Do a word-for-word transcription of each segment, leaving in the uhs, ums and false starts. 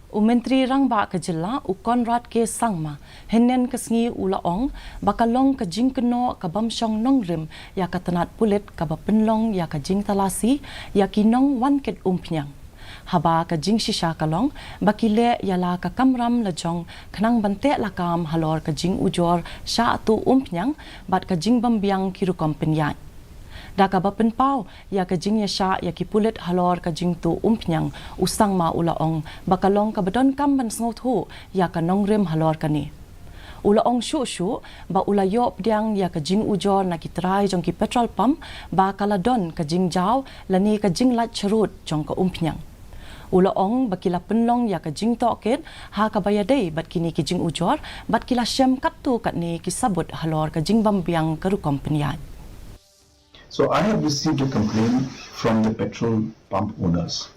U Myntri Rangbah ka Jylla, u Conrad K Sangma, hynnin ka sngi u la ong ba ka long ka jingkynnoh ka bym shong nongrim ïa ka tnat pulit kaba pynlong ïa ka jingtalasi ïa ki nongwan kit umphniang. Haba ka jingshisha ka long ba ki leh ïa la ka kamram la jong khnang ban teh lakam halor ka jingujor shah tuh umphniang bad ka jingbymbiang ki rukom pynïaid. Da kaba pynpaw ïa ka jingïashah ïa ki pulit halor ka jingtuh umphniang, u Sangma u la ong ba ka long kaba donkam ban sngewthuh ïa ka nongrim halor kane. U la ong shuh shuh ba u la ïoh pdiang ïa ka jingujor na ki trai jong ki petrol pump ba ka la don ka jingjaw lane ka jinglait sharud jong ka umphniang. U la ong ba ki la pynlong ïa ka jingtohkit ha kaba ïadei bad kine ki jingujor bad ki la shem katto katne ki sabut halor ka jingbymbiang ka rukom pynïaid. So I have received a complaint from the petrol pump owners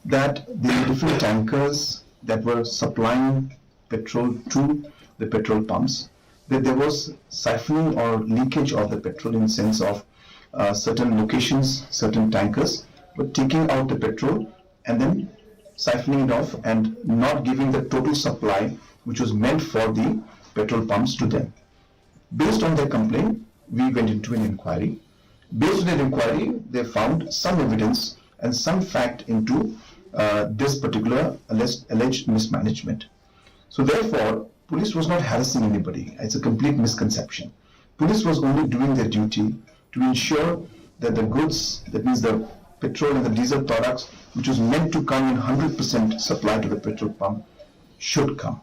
that the different tankers that were supplying petrol to the petrol pumps, that there was siphoning or leakage of the petrol in sense of uh, certain locations, certain tankers were taking out the petrol and then siphoning it off and not giving the total supply which was meant for the petrol pumps to them. Based on their complaint, we went into an inquiry. Based on that inquiry, they found some evidence and some fact into uh, this particular alleged, alleged mismanagement. So therefore, police was not harassing anybody. It's a complete misconception. Police was only doing their duty to ensure that the goods, that means the petrol and the diesel products, which was meant to come in one hundred percent supply to the petrol pump, should come.